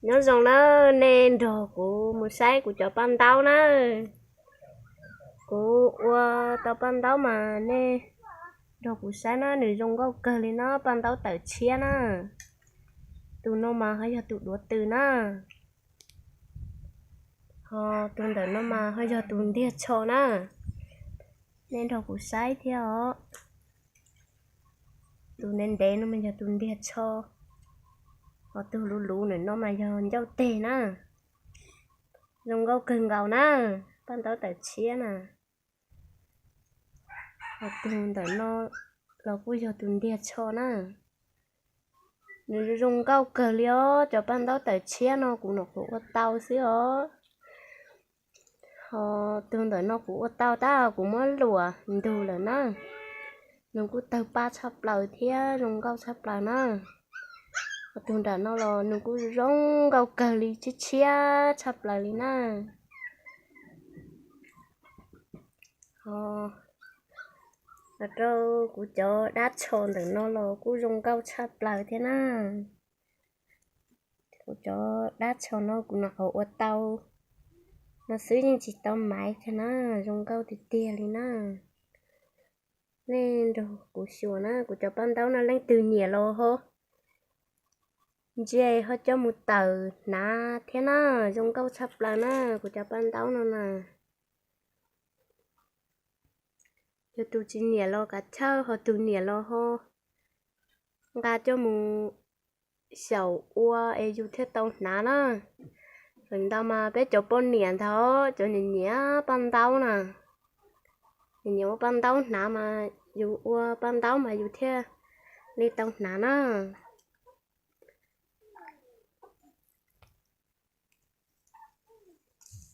Nyob zoo na, nej nrog kuv mus saib kuv cov paj ntaub na. Kuv ua tau paj ntaub mas nej nrog kuv saib na, nws zoo nkauj kawg li na, paj ntaub tawm tshiab na. Tus no mas ho yog tus duav tw na. Ho tus ntawm no mas ho yog tus ntiag tsho na. Nej nrog kuv saib thiab os. Tus ntev ntev no mas yog tus ntiag tsho, ho tus luv luv ntawm no mas yog ncauj teg na. Zoo nkauj kawg nkaus na, paj ntaub tawm tshiab na. Ho tus ntawm no los kuj yog tus ntiag tsho na. Nws zoo nkauj kawg li os, cov paj ntaub tawm tshiab no kuv nyuam qhuav ua tau xwb os. Ho tus ntawm no kuv ua tau tab kuv muab luam ntug lawm na. Nws kuj tawg paj tshaj plaws thiab zoo nkauj tshaj plaws na. Ho tus nram no los nws kuj zoo nkauj kawg li, tshiab tshiab tshaj plaws li na. Ho los rau kuv cov dab tsho ntawm no los kuj zoo nkauj tshaj plaws thiab na. Kuv cov dab tsho no kuv nyuam qhuav ua tau no xwb, yeej tsis tau maiv thiab na, zoo nkauj tiag tiag li na. Nej nrog kuv xyuas na, kuv cov paj ntaub no leej twg nyiam los ho ntsia ho coj mus tawm hnav thiab na, zoo nkauj tshaj plaws na, kuv cov paj ntaub no na. Yog tus tsis nyiam los kav chawj, ho tus nyiam los ho nqa coj mus xyaum ua es yus thiaj tau hnav na. Feem ntau mas peb cov poj niam ntag cov nyiam nyiam paj ntaub na. Nyiam nyiam ua paj ntaub hnav mas yus ua paj ntaub mas yus thiaj li tau hnav na.